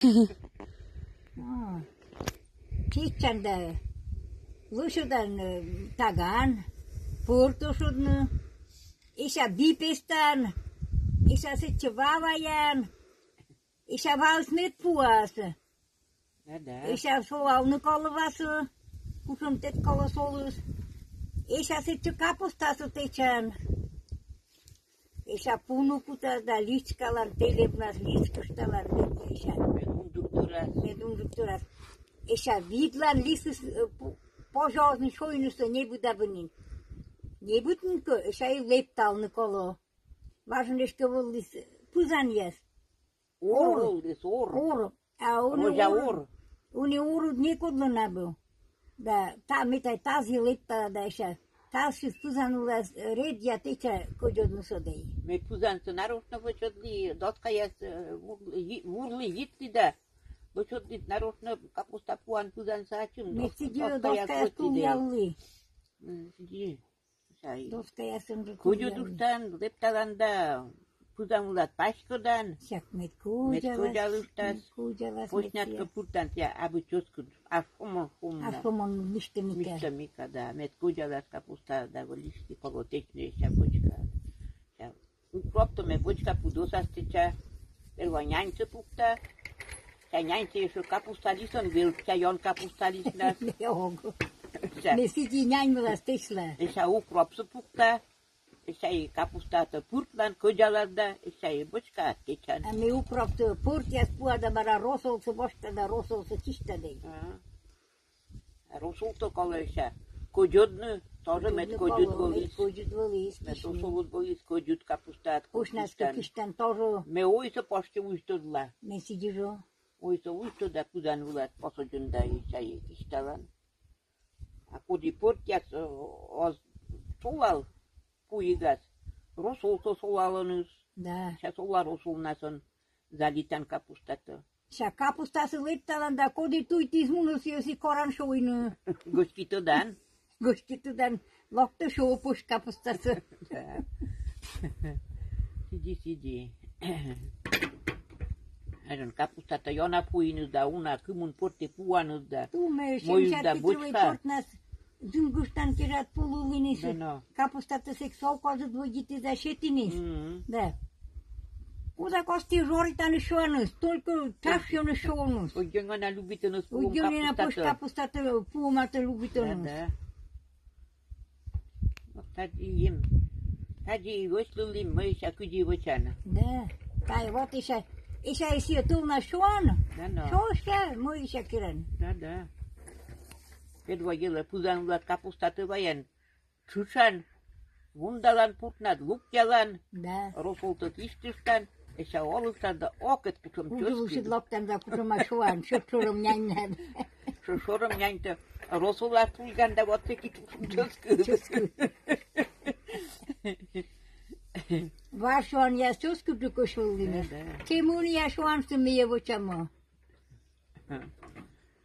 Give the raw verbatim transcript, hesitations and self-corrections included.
А, чеччан да лӧсьӧдан, э, таган, пӧрт ошӧдны, эсся би пестан, эсся сэтчӧ ва ваян, эсся ваыс медпуас. Да-да. Эсся сулавны колӧ васӧ, кутшӧм тэд колӧ солыс. Эсся сэтчӧ капустасӧ тэчан. Эсся пуны кутан да личкалан, телебнас личкышталан, эсся. Мед унджык дорас. Мед унджык дорас. Эсся видлан лисыс, э, пу-, позьӧ оз нин сёйнысӧ небыда бы нин. Небыд нин кӧ, эсся и лэпталны колӧ. Важӧн эськӧ вӧліс пызанъяс. Ор. Ор вӧліс, ор. Ор. А ӧні ор, ор. Ӧні орыд некодлӧн абу. Да, та, ме тай тазйӧ лэптала да эсся. Тазсьыс пызан улас, э, редъя тэча кӧдзӧднысӧ да и. Ме пызансӧ нарочно вӧчӧдлі, доскаяс, э, вурлі, йи-, вурлі, йитлі да. Вӧчӧдлі нарочно капуста пуан пызансӧ ачым. Ме сідзи доскаяс тулъявлі. М, сідзи. Доскаясӧн жӧ кӧдзӧдыштан, лэпталан да пызан вылад паськӧдан. Сяк мед кӧдзалыштас. Посняткӧ пыртан, сійӧ абу чӧскыд. А шомон, шомон. А шомон миштӧмика. Миштӧмика, да. Мед кӧдзалас капуста да вӧлі лисьтӧ колӧ тэчны эсся бочка. Укроптӧ ме бочка пу досас тэча. Перва няньсӧ пукта. Ся няньсӧ эшшӧ капуста лисӧн велӧдча, ён капуста лиснас. Ог. Ся. Ме сідзи нянь вылас тэчла. Эсся укропсӧ пукта. Эсся и капустатӧ пыртлан, кӧдзалан да, эсся и бочка тэчан. А ме укропсӧ пӧртъяс пуа да бара росолсӧ босьта да росолсӧ кисьта да. А. Росолтӧ колӧ эсся кӧдзӧдны, тоже мед кӧдзыд вӧліс. Мед кӧдзыд вӧліс. Мед росолыд вӧліс кӧдзыд капустаыд. Кусьнас кӧ кисьтан тоже. Ме ойсӧ пӧшти уйстӧдла. Ме сідзи жӧ. Ойсӧ уйстӧда пызан вылад посӧдзын да эсся и кисьталан. А коді пӧртъяс, э, оз сулав пуигас, росолсӧ сулалӧныс. Да. Ся сула росолнасӧн залитан капустатӧ. Ся капустасӧ лэпталан да, коді туйтіыс мунӧ, сійӧс и коран сёйны. Гӧститӧдан. Гӧститӧдан. Локтӧ сё пусь капустасӧ. Да. Сідзи, сідзи. Эжӧн капустатӧ ёна пуиныс да, уна кымын пӧрті пуаныс да. Ту ме мойыс да семьдесят литровӧй бочка. Пӧртнас дзунгыштан кежад пулывліныс. Да, но. Капустатӧ сэк совхозыд вӧдитіс да сетіныс. Мгм. Да. Куда кості жоританыс сёяныс, только чашъёныс сёяныс. Удьёнӧна любитаныс пуӧм капустатӧ. Удьёнӧна пуӧм капустатӧ, пуӧматӧ любитаныс. Да, да. Вот тадзи эм. Тадзи вӧчлылім, мый ся кыдзи вӧчан. Да. Тай вот эсся, эсся эсійӧ тӧвнас сёян. Да, но. Сёян, мый ся керан. Да, да. Пӧдва йылӧ пызан вылад капустатӧ ваян. Тшышан, вундалан пуртнад, лукталан, да, росолтӧ кисьтыштан, эсся олыштан да, ок, эд кутшӧм чӧскыд. Кутшӧм локтан да кутшӧма сёян, сьӧд шорӧм няньнад. Сьӧд шорӧм няньтӧ, росолас тульган да, вот сэки кутшӧм чӧскыд. Чӧскыд. Важ сёянъяс чӧскыд кӧ сёліныс. Да, да. Кемын я сёянсӧ миянӧ вӧчамӧ.